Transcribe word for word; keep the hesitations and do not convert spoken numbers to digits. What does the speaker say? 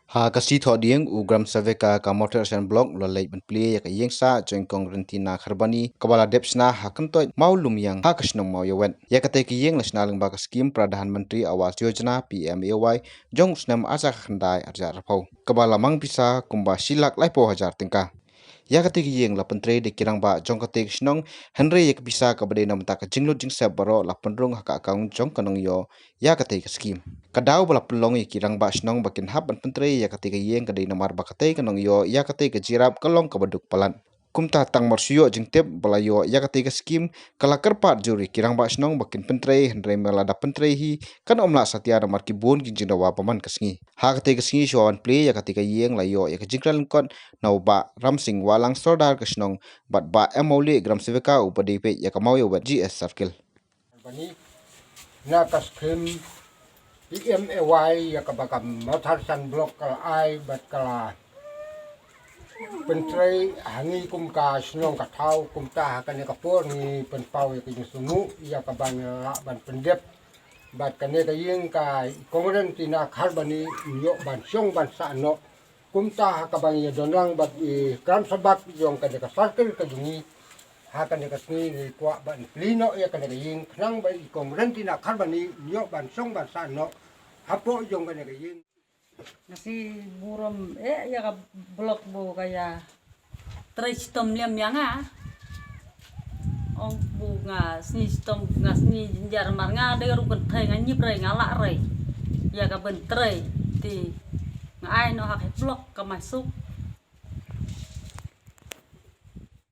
Ha ka sngi Thohdieng, u Gram Sevika ka Mawthadraishan Block u la leit ban plie ïa ka ïing sah jong i Kong Rentina Kharbani, kaba la dep shna ha Kyntoit Mawlumïang, ha ka shnong Mawïawet. Ïa katei ka ïing la shna lyngba ka skhim Pradhan Mantri Awas Yojana, P M A Y, jong u snem arhajar khyndai arhajar arphew, kaba la mang pisa kumba shi lak laiphew hajar tyngka. Ïa katei ka ïing la pyntrei da ki rangbah jong katei ka shnong, hynrei ïa ka pisa kaba dei na bynta ka jinglut jingsep baroh la pynrung ha ka account jong ka nongïoh ïa katei ka skhim. Ka daw ba la pynlong ïa ki rangbah shnong ba kin hap ban pyntrei ïa katei ka ïing ka dei namar ba katei ka nongïoh ïa katei ka jingïarap ka long kaba duk palat. Kumta tang mar shu ïoh jingtip ba la ïoh ïa katei ka skhim, ka la kyrpad jur ïa ki rangbah shnong ba kin pyntrei, hynrei me lada pyntrei hi kan ym lah satia namar ki bun ki jingdawa ba man ka sngi. Ha katei ka sngi shuwa ban plie ïa katei ka ïing la ïoh ïa ka jingkren lyngkot na u Bah Ramsing Wahlang, Sordar ka shnong, bad Bah M Mawlieh, Gram Sevika, uba dei peit ïa ka Mawïawet G S Circle. Bani na ka skhim P M A Y ïa kaba ka Mawthadraishan Block ka la ai bad ka la pyntrei ha ngi kum ka shnong ka thaw, kumta ha kane ka por ngi pynpaw ïa ka jingsngewnguh ïa kaba ngi lah ban pyndep. Bad kane ka ïing ka i Kong Rentina Kharbani ïoh ban shong ban sah noh. Kumta ha kaba ngi ïa don lang bad i Gram Sabha jong kane ka circle ka jong ngi, ha kane ka sngi ngi kwah ban plie noh ïa kane ka ïing khnang ba i Kong Rentina Kharbani ïoh ban shong ban sah noh hapoh jong kane ka ïing. Nga sngew burom eh ïa ka block ba ka ïa trei shitom lem ïa nga. Ong ba nga sngew shitom, nga sngew jynjar namar nga dei ruh kynthei, nga ñiewtrei, nga lah rei. Ïa ka ban trei te nga ai noh ha ka block ka Maisuk.